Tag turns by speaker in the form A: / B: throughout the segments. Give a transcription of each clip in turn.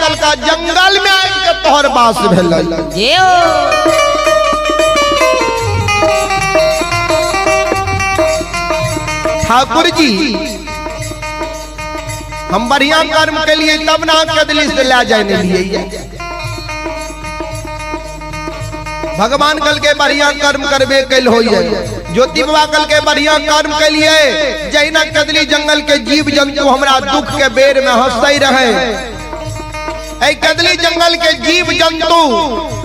A: कहलका जंगल में आबि के तोहर बास भेलै।
B: जियो।
A: ठाकुर जी हम बढ़िया कर्म के लिए तब ना कदली से ले जाए लिए। भगवान कल के बढ़िया कर्म करबे कैल होइए। ज्योति बाबा कल के बढ़िया कर्म के लिए जहिना कदली जंगल के जीव जंतु हमरा दुख के बेर में हंसते रहे, ऐ कदली जंगल के जीव जंतु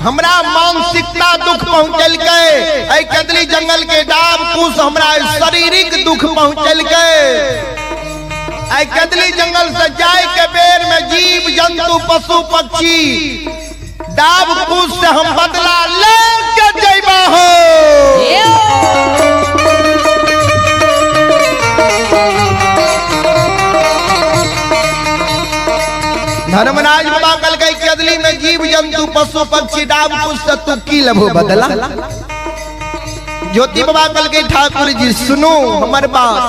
A: हमरा मानसिकता दुख पहुंचलकै, ऐ कदली जंगल के डाब कुश हमरा शारीरिक दुख पहुंचलकै, ऐ कदली जंगल से जाय के बेर में जीव जंतु पशु पक्षी डाब कुश से हम बदला ले के जइबा हो। धर्मराज बाबा कल के कदली में जीव जंतु पशु पक्षी डाब कुश से तू की लेबो बदला। ज्योति बाबा कल के ठाकुर जी सुनो हमर बात,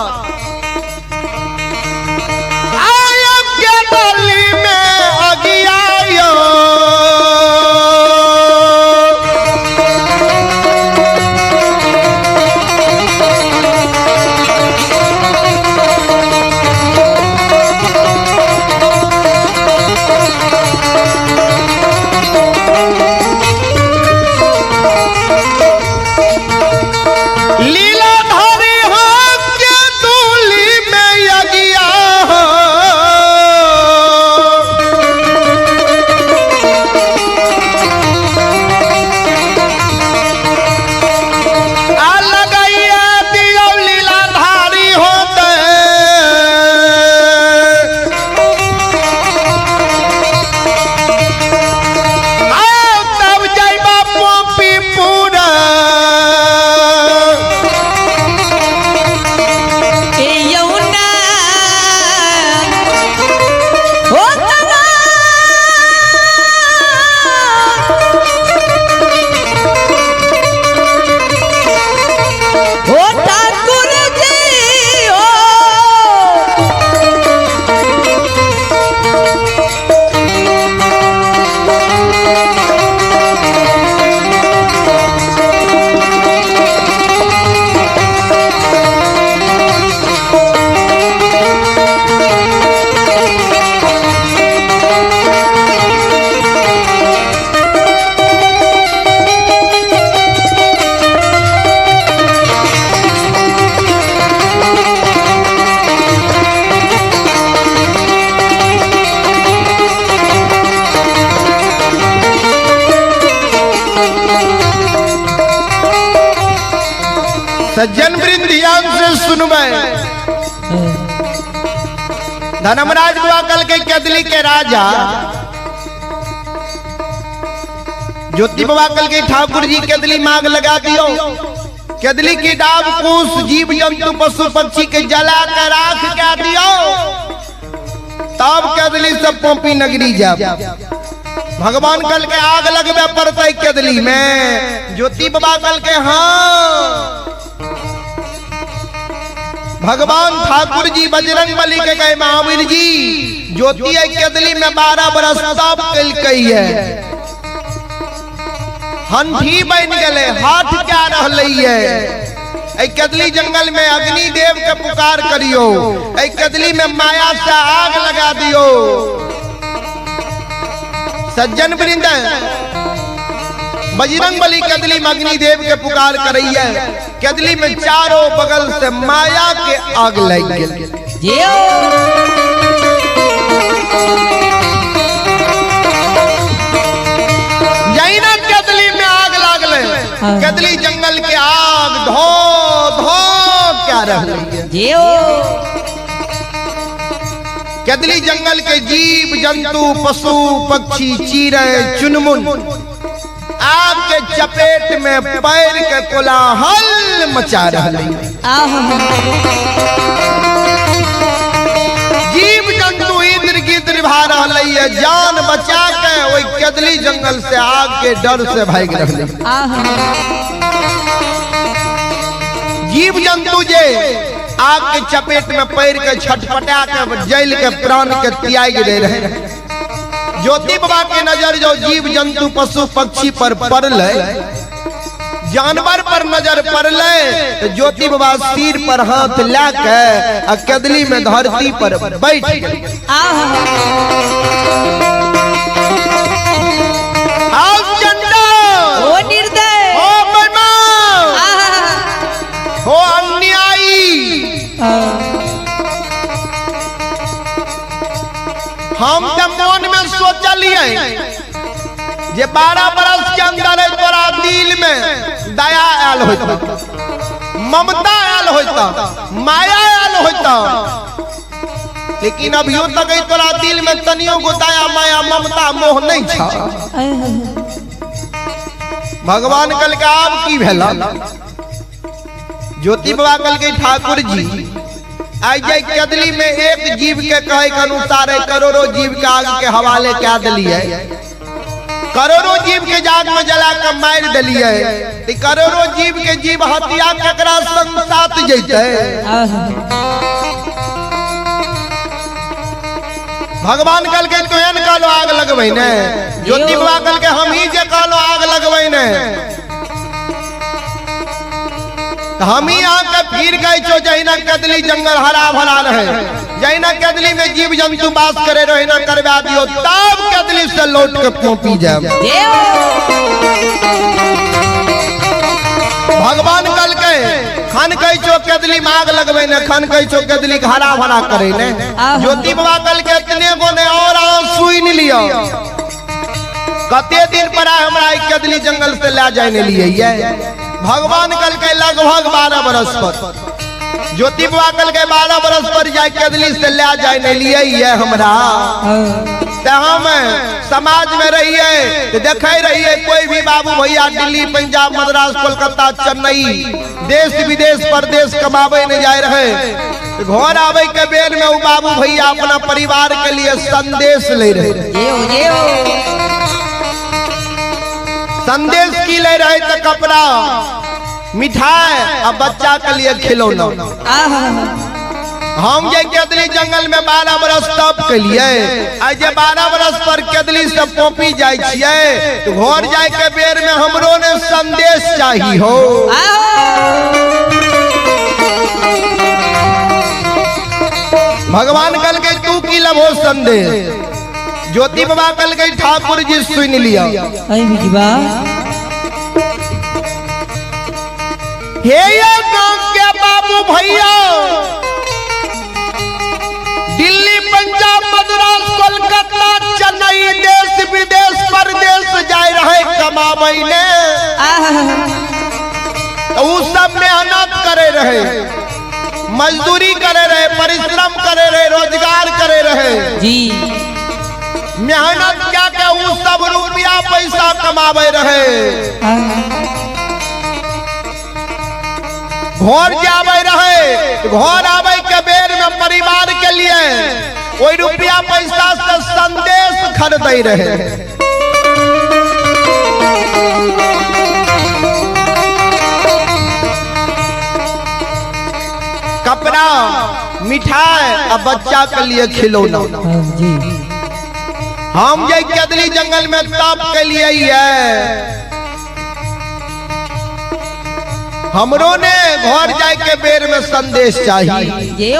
A: आयब के डली में अगियायो, लीला धारी हो के दूली में अगिया हो। आ लगाइया दियो लीला धारी होते, आ तब जाइबा पोपी पूरा।
B: यमुना हो तना हो ठाकुर जी हो।
A: सज्जन वृंद ध्यान से सुनबै। धर्मराज बाबा कल के कदली के राजा ज्योति बाबा कल के ठाकुर जी कदली मांग लगा दियो, कदली की डाब कुश जीव जंतु पशु पक्षी के जला कर राख के दियो, तब कदली सब पोपी नगरी जाब। भगवान कल के आग लगबे पड़तै कदली में। ज्योति बाबा कल के हाँ। भगवान ठाकुर जी बजरंग बली के गए महावीर जी ज्योति कदली में 12 बरस तप कलकै है, हंठी बन गए, हाथ क्या रहलै है। ऐ कदली जंगल में अग्नि देव के पुकार करियो, ऐ कदली में माया से आग लगा दियो। सज्जन वृंद बजरंग बली कदली में अग्निदेव के पुकार करैया, कदली में चारों बगल से माया के आग लग गेल।
B: जियो।
A: जहिना कदली में आग लागले, कदली जंगल के आग धो धो क्या रहलै।
B: जियो।
A: कदली जंगल के जीव जंतु पशु पक्षी चिड़ै चुनमुन आग के चपेट में पैर के कोलाहल मचा रहे।
B: आहा।
A: जीव जंतु इधर गिद्र भा रहा है, जान बचा के वही कदली जंगल से आग के डर से भाग रहे।
B: आहा।
A: जीव जंतु जे आग के चपेट में पैर के छटपटा के जल के प्राण के त्याग दे रहे। ज्योति बाबा के नजर जो जीव जंतु पशु पक्षी पर पड़ले, जानवर पर नजर पड़ले, तो ज्योति बाबा सिर पर हाथ ला के आ कदली में धरती पर बैठ गए।
B: आहा।
A: आओ चंडा,
B: ओ निर्दय,
A: ओ बेईमान,
B: आहा।
A: हो अन्यायी, हम तो मन में सोचलिए जे 12 बरस के अंदर है तोरा दिल में दया आयल होता, ममता आयल होता, माया आयल होता, लेकिन अभियो तक है तोरा दिल में तनियो गो दया माया ममता मोह नहीं छा। भगवान कल के आब की भेला? ज्योति बाबा कल के ठाकुर जी आई जाए कदली में एक जीव के कहे के अनुसार है करोड़ों जीव के आग के हवाले क्या दिलिए, करोड़ों जीव के जाग में जला के मार दिलिए, तो करोड़ों जीव के जीव हत्या ककरा संग साथ जैते। भगवान कल के तुहन कहलो आग लगबै ने, ज्योति बाबा कल के हम ही जे कहलो आग लगबै ने, हम ही आके फिर गए छो जहिना कदली जंगल हरा भरा रहे, जहिना कदली में जीव जंतु वास करे रहे ना करवा दियो, तब कदली से लौट के पहुंची जाए। भगवान कल के खन कह छो कदली में आग लगबे ने, खन कह छो कदली हरा भरा करे ने। ज्योति बाबा कल के इतने गो ने और सुन लियो, कते दिन पर आए हमरा कदली जंगल से ला जाने लिए ये। भगवान कल के लगभग 12 बरस पर, ज्योति बाबा कल के 12 बरस पर जाए कदली से ला जाने लिए ये हमरा। तो हम समाज में रहिए तो देखे रहिए कोई भी बाबू भैया दिल्ली पंजाब मद्रास कोलकाता चेन्नई देश विदेश परदेश कमावे नहीं जाए रहे, घर आवे के बेर में वो बाबू भैया अपना परिवार के लिए संदेश ले रहे। संदेश की ले रहे तो कपड़ा मिठाई और बच्चा के लिए खिलौना। हम जे कदली जंगल में 12 बरस तप के लिए आज जे 12 बरस पर कदली से पोपी जाए छिए, तो घर जाए के बेर में हमरो ने संदेश चाहिए हो। भगवान कल के तू की लभो संदेश? ज्योति बाबा कल के ठाकुर जी सुन लिया। हे ये गांव के बाबू भैया दिल्ली पंजाब मद्रास कोलकाता चेन्नई देश विदेश परदेश जाए रहे कमावे ने, तो उस सब मेहनत करे रहे, मजदूरी करे रहे, परिश्रम करे रहे, रोजगार करे रहे
B: जी,
A: मेहनत क्या के उ सब रुपया पैसा कमावे रहे। घर जावे रहे, घर आवे के बेर में परिवार के लिए वही रुपया पैसा से संदेश खरीदे रहे। कपड़ा मिठाई और बच्चा के लिए खिलौना। हम जे कदली जंगल में तप के लिए ही है, हमरो ने घर जाए के बेर में संदेश चाहिए।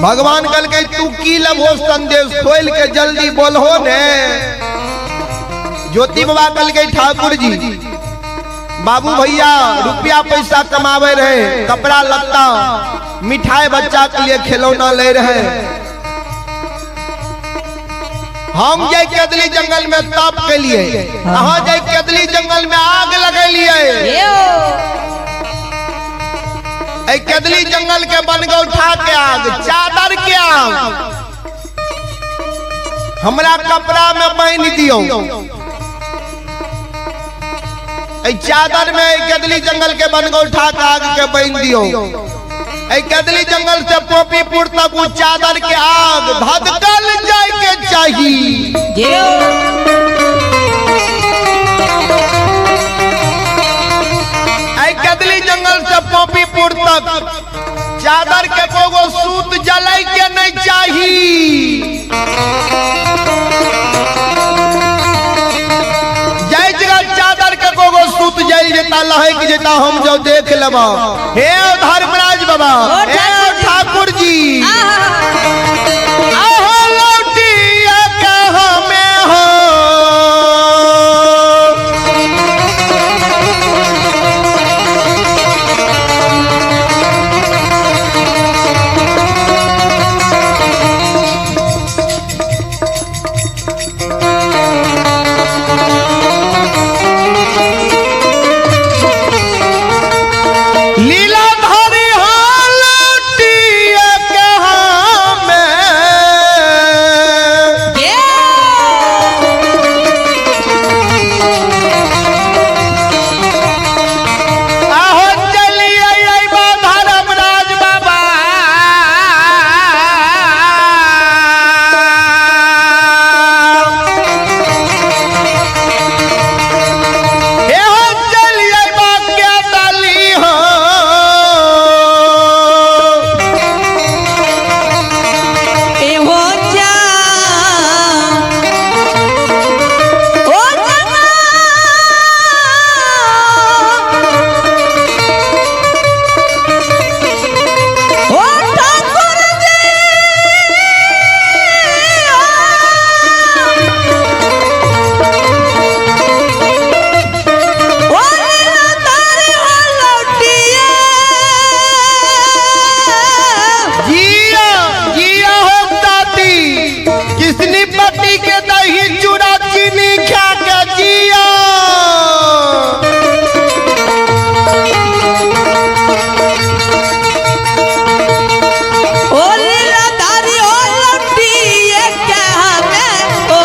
A: भगवान कल के तू की लभो संदेश खोल के जल्दी बोलहो ने। ज्योति बाबा कल के ठाकुर जी बाबू भैया रुपया पैसा कमावे रहे, कपड़ा लत्ता मिठाई बच्चा के लिए खिलौना ले रहे। हम जाए कदली जंगल में तप के लिए, अहाँ जाए कदली जंगल में आग लगे लिए, कदली जंगल के बनगौठा के आग, चादर के आग हमरा कपड़ा में बांध दियो, चादर में कदली जंगल के बनगौठा के आग के बांध दियो, कदली जंगल से पोपीपुर तक वो चादर के आग धधकल जाए के चाहिए। कदली जंगल से पोपीपुर तक चादर के कोगो सूत जले के नहीं चाहिए। लहक जेता हम जो देख लेबा। हे धर्मराज बाबा, हे ठाकुर जी, आहो लौटिया के हमें हो। लीलाधारी हो लौटिया के हमें। आहो चलिए अइबा धर्मराज बाबा। हे हो चलिए अइबा के डाली हो।
B: ए हो जा ओ जना ओ ठाकुर जी ओ लीलाधारी हो लौटिए।
A: जिया जिया हो दादी, किसनी पति के दही चूड़ा चीनी खा के जिया।
B: ओ लीलाधारी हो लौटिए के हमें ओ।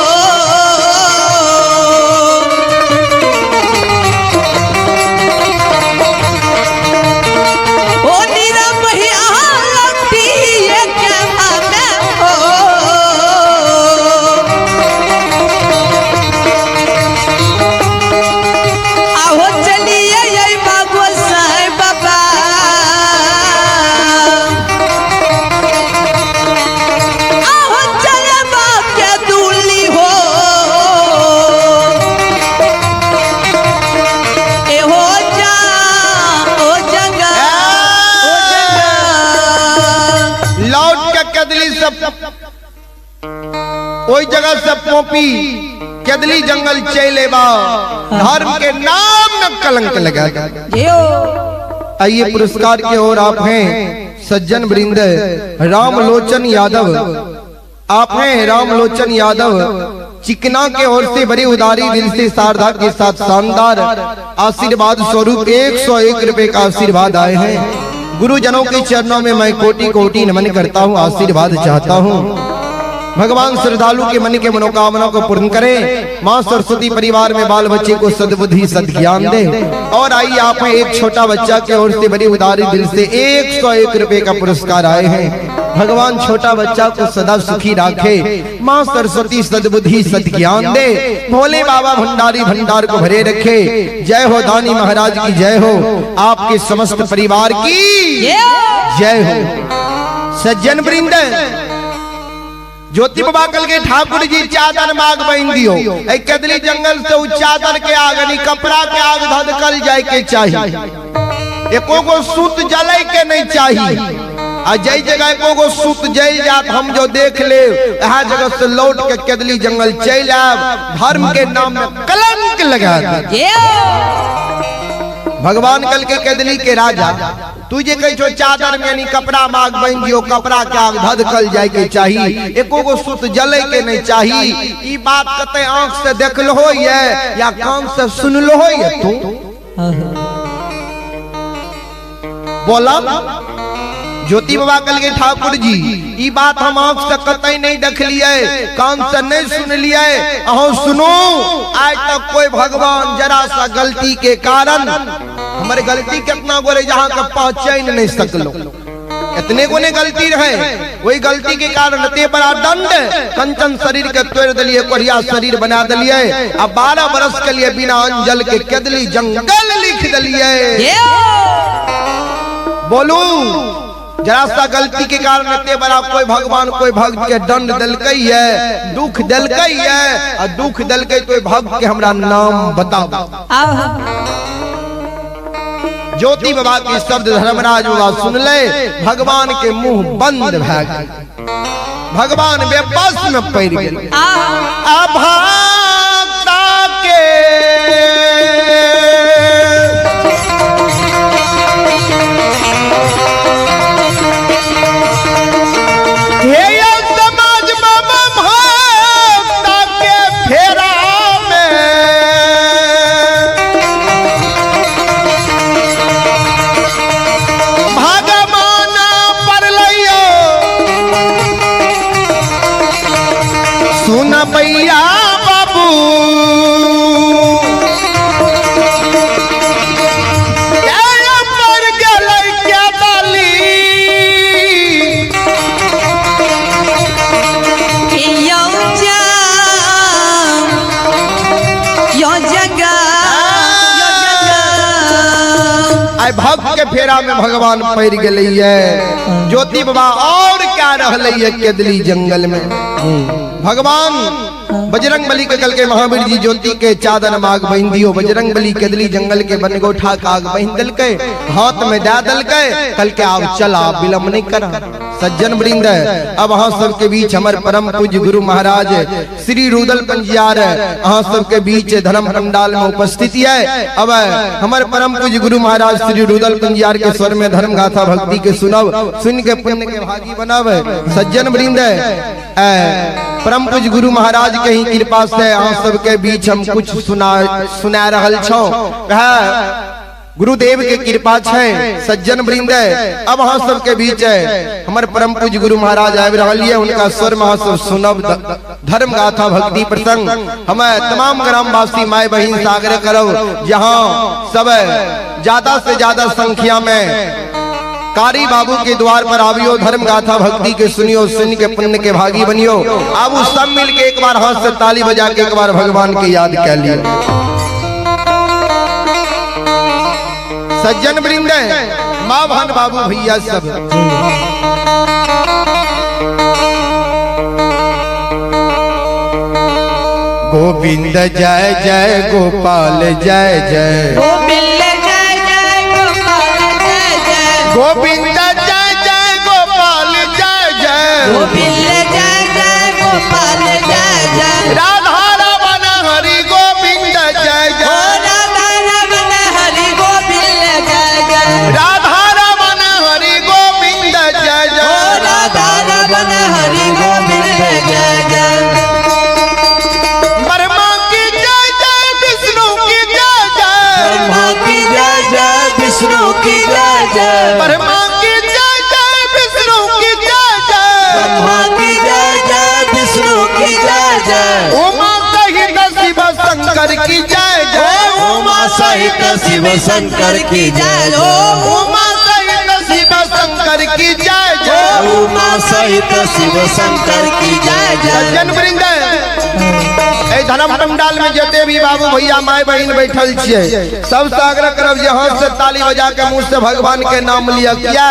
B: ओ नीरवहिया लौटिए के हमें ओ। आहो चलिए ये बाबू साहेब बाबा। आहो चले बाप के दूली हो। ए हो जा ओ जंगा ओ जंगा।
A: लौट के कदली सब ओई जगह से पोपी कदली जंगल चले बा, धर्म के नाम में कलंक लगा।
B: जियो।
A: आइए पुरस्कार के ओर आप हैं सज्जन वृंद रामलोचन यादव, आप हैं रामलोचन यादव चिकना के ओर से बड़ी उदारी दिल से शारदा के साथ शानदार आशीर्वाद स्वरूप 101 रुपए का आशीर्वाद आए हैं। गुरुजनों के चरणों में मैं कोटि कोटि नमन करता हूँ, आशीर्वाद चाहता हूँ। भगवान श्रद्धालु के मन के मनोकामना को पूर्ण करें। माँ सरस्वती परिवार में बाल बच्चे को सद्बुद्धि सद्ज्ञान दे। और आइए आप में एक छोटा बच्चा के ओर से बड़ी उदारी दिल से 101 रुपए का पुरस्कार आए हैं। भगवान छोटा बच्चा को सदा सुखी रखे, माँ सरस्वती सद्बुद्धि सद्ज्ञान दे, भोले बाबा भंडारी भंडार को भरे रखे। जय हो दानी महाराज की जय हो, आपके समस्त परिवार की जय हो। सज्जन वृंद, ज्योति बाबा कल के ठाकुर जी चादर माग बन दियो, ए कदली जंगल से उ चादर के आग नहीं कपड़ा के आग धधकल जाए के चाहिए, एको गो सूत जले के नहीं चाहिए। आ जई जगह एको गो सूत जल जात हम जो देख ले, यहाँ जगह से लौट के कदली जंगल चल आब, धर्म के नाम में कलंक लगा दे। भगवान कल के कदली के राजा तू जे कह छो चादर में यानी कपड़ा माग बन जियो, कपड़ा के आग धधकल जाए के चाही, एको गो सूत जले के नहीं चाही। ई बात कते आंख से देखलो हो ये या कान से सुनलो हो ये तू बोला। ज्योति बाबा कल के ठाकुर जी ई बात हम आंख से कतई नहीं देख लिए, कान से नहीं सुन लिए। अहो सुनो, आज तक कोई भगवान जरा सा गलती के कारण हमारे गलती कितना गोरे जहां का पहचान नहीं सकलो, इतने को नहीं गलती रहे, वही गलती के कारण इतने बड़ा दंड कंचन शरीर के तोड़ दिलिए, कोढ़िया शरीर बना दिलिए। अब 12 बरस के लिए बिना अंजल के कदली जंगल लिख दिलिए। बोलू जरा सा गलती के कारण इतने बड़ा कोई भगवान कोई भक्त के दंड दिलकै है, दुख दिलकै है, और दुख दिलकै कोई भक्त के हमरा नाम बताओ। ज्योति बाबा के शब्द धर्मराज बाबा सुनले, भगवान के मुंह बंद भए गेल, भगवान बेबस में पड़ गेल। अभाता के हे समाज बाबा भक्ता के फेरा में भगवान पड़लैयो, सुन भैया बाबू पर गेलै क्या डाली।
B: यो जाम यो जगह यो जगह।
A: आइ भक्त के फेरा में भगवान पड़ गेलैये। ज्योति बाबा और क्या रहलैये केदली जंगल में। भगवान बजरंग बली के कल के महावीर जी ज्योति के चादर माग बहिन दियो। बजरंग बली केदली जंगल के बनगोठा काग बहिन दलके, हाथ में दे दलके, कल के आब चला विलंब नहीं करा। सज्जन वृंद, अब अहाँ सबके बीच हमर परम पूज्य गुरु महाराज श्री रुदल पंजियार अहाँ सबके बीच धर्म पंडाल में उपस्थित है। अब हमर परम पूज्य गुरु महाराज श्री रुदल पंजियार के स्वर में धर्म गाथा भक्ति के सुनब, सुन के पुण्य के भागी बनब। सज्जन वृंद, परम पूज्य गुरु महाराज के ही कृपा से अहाँ सबके बीच हम कुछ सुना रहल छौ। गुरुदेव के कृपा छै। सज्जन वृंद, अब अहाँ सबके बीच है हमर परम पूज्य गुरु महाराज आबि रहल ये, उनका स्वर में अहाँ सब सुनब धर्म गाथा भक्ति प्रसंग। हमें तमाम ग्रामवासी माय बहिन से आग्रह करब जहाँ सब ज्यादा से ज्यादा संख्या में कारी बाबू के द्वार पर आवियो, धर्म गाथा भक्ति के सुनियो, सुन के पुण्य के भागी बनियो। आबू सब मिल के एक बार हाथ से ताली बजा के एक बार भगवान के याद कर लियो। सज्जन वृंद, माँ बहन बाबू भैया सब, गोविंद जय जय गोपाल जय जय,
B: गोविंद जय जय गोपाल जय जय,
A: गोविंद जय जय गोपाल जय जय,
B: गोविंद जय जय गोपाल जय जय,
A: राधा रमन हरि गोविंद जय जय,
B: राधा रमन हरि गोविंद जय जय,
A: राधा रमन हरि गोविंद जय जय,
B: राधा रमन हरि गोविंद जय जय,
A: ब्रह्मा की जय जय विष्णु की जय जय,
B: ब्रह्मा की जय जय विष्णु की जय जय,
A: ब्रह्मा की जय जय विष्णु की जय जय,
B: ब्रह्मा की जय जय विष्णु की जय जय,
A: उमा सहित शिव शंकर की जय जय,
B: उमा सहित शिव शंकर की जय,
A: उमा सहित शिव शंकर की जय जय,
B: उमा सहित शिव शंकर की जय जय।
A: सज्जन वृंद, धर्म पंडाल में जते भी बाबू भैया माय बहन बैठल छियै, सबसे आग्रह करब जे हाथ से ताली बजा के मुंह से भगवान के नाम लिया। किया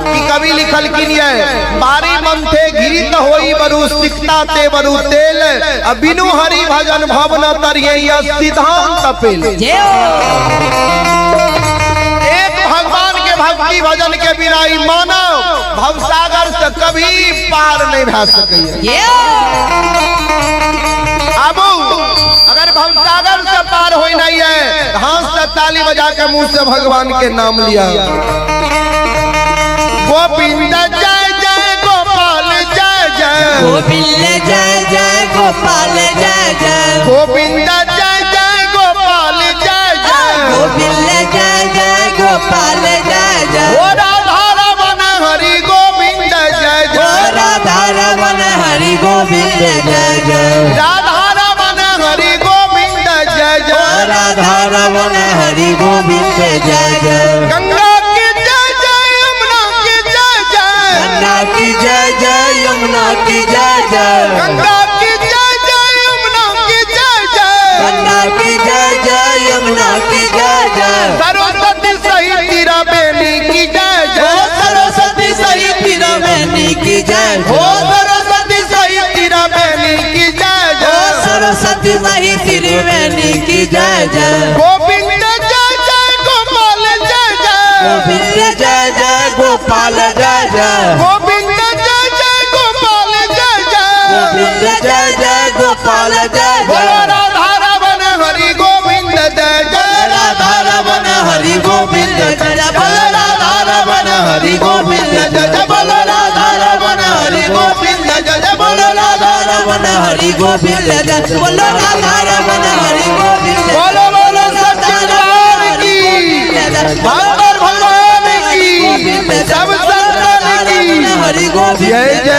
A: कि कवि लिखल की है, बारी मंथे घी त होई बरु सिकता ते बरु तेल, आ बिनु हरि भजन भवन तरियै सिद्धांत तपेल। एक भगवान के भक्ति भजन के बिना ई मानव भवसागर से कभी पार नहीं भा सकैया। आबू अगर भवसागर से पार हो नहीं है, हाथ से ताली बजा के मुंह से भगवान के नाम लिया। गोविंद जय जय गोपाल जय जय,
B: गोविंद जय जय गोपाल जय जय,
A: गोविंद जय जय गोपाल जय जय,
B: गोविंद जय जय गोपाल जय जय,
A: ओ राधा रमन हरि गोविंद जय जय,
B: राधा रमन हरि गोविंद जय जय,
A: राधा रमन हरि गोविंद जय जय,
B: राधा रमन हरि गोविंद जय जय,
A: गंगा की जय जय यमुना की जय जय,
B: गंगा की जय जय यमुना की जय जय,
A: गंगा की जय जय यमुना की जय जय,
B: गंगा की जय जय यमुना की जय जय,
A: सरस्वती सहित त्रिवेणी की जय जय,
B: सरस्वती सहित त्रिवेणी की जय,
A: हो सरस्वती सहित त्रिवेणी की जय जय,
B: सरस्वती सहित त्रिवेणी की जय जय,
A: गोविंद जय जय गोपाल जय जय,
B: गोविंद जय जय गोपाल जय जय।
A: गोविंद जय जय गोपाल जय जय।
B: गोविंद जय जय गोपाल जय
A: बोलो
B: जय।
A: राधा रमन हरि गोविंद जय जय।
B: राधा रमन हरि गोविंद जय जय। बोलो राधा रमन हरि गोविंद जय जय। बोलो राधा रमन हरि गोविंद जय जय। बोलो राधा रमन हरि गोविंद जय। बोलो राधा रमन हरि गोविंद।
A: बोलो बोलो सच्चे दरबार की, भांगर भगवान की, सब संतन की
B: हरि गोविंद।
A: जय जय।